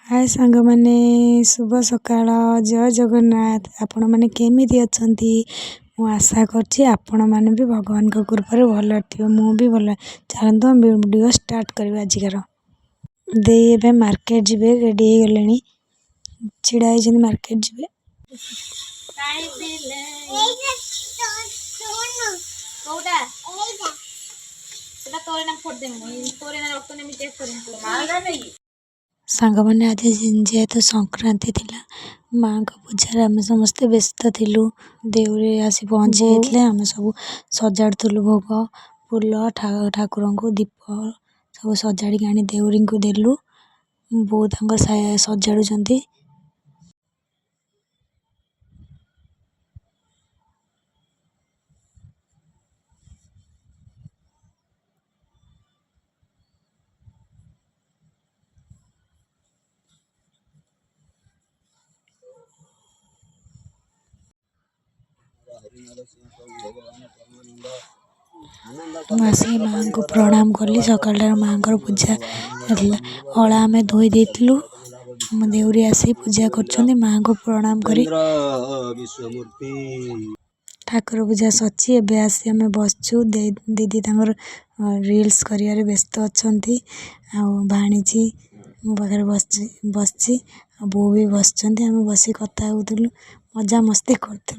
ହାଏ ସାଙ୍ଗମାନେ, ଶୁଭ ସକାଳ, ଜୟ ଜଗନ୍ନାଥ। ଆପଣମାନେ କେମିତି ଅଛନ୍ତି? ମୁଁ ଆଶା କରୁଛି ଆପଣମାନେ ବି ଭଗବାନଙ୍କ କୃପାରୁ ଭଲରେ ଥିବେ। ମୁଁ ବି ଭଲ। ଚାଲନ୍ତୁ, ଆମେ ଭିଡ଼ିଓ ଷ୍ଟାର୍ଟ କରିବା ଆଜିକାର। ଦେଇ ଏବେ ମାର୍କେଟ ଯିବେ, ରେଡ଼ି ହେଇଗଲେଣି, ଛିଡ଼ା ହେଇଛନ୍ତି, ମାର୍କେଟ ଯିବେ। କୋଉଟା ସେଟା? ତୋର ନା ଫୋଡ଼ି ଦେମି, ତୋର ନା ରକ୍ତ ନେମି, ଟେଷ୍ଟ କରିମି। ସାଙ୍ଗମାନେ, ଆଜି ଯେହେତୁ ସଂକ୍ରାନ୍ତି ଥିଲା, ମାଆଙ୍କ ପୂଜାରେ ଆମେ ସମସ୍ତେ ବ୍ୟସ୍ତ ଥିଲୁ। ଦେଉରେ ଆସି ପହଞ୍ଚି ଯାଇଥିଲେ। ଆମେ ସବୁ ସଜାଡ଼ୁଥିଲୁ, ଭୋଗ, ଫୁଲ, ଠାକୁରଙ୍କୁ ଦୀପ ସବୁ ସଜାଡ଼ିକି ଆଣି ଦେଉରୀଙ୍କୁ ଦେଲୁ। ବୋଉ ତାଙ୍କ ସଜାଡ଼ୁଛନ୍ତି। ମୁଁ ଆସିକି ମାଆଙ୍କୁ ପ୍ରଣାମ କଲି। ସକାଳଟାରୁ ମାଆଙ୍କର ପୂଜା ହେଲା। ଅଳା ଆମେ ଧୋଇ ଦେଇଥିଲୁ। ଆମ ଦେଉରୀ ଆସି ପୂଜା କରୁଛନ୍ତି। ମାଆଙ୍କୁ ପ୍ରଣାମ କରି ଠାକୁର ପୂଜା ସରିଛି। ଏବେ ଆସି ଆମେ ବସିଛୁ। ଦିଦି ତାଙ୍କର ରିଲ୍ସ କରିବାରେ ବ୍ୟସ୍ତ ଅଛନ୍ତି, ଆଉ ଭାଣିଜୀ ମୋ ପାଖରେ ବସିଛି ବସିଛି, ଆଉ ବୋଉ ବି ବସିଛନ୍ତି। ଆମେ ବସି କଥା ହେଉଥିଲୁ, ମଜାମସ୍ତି କରୁଥିଲୁ।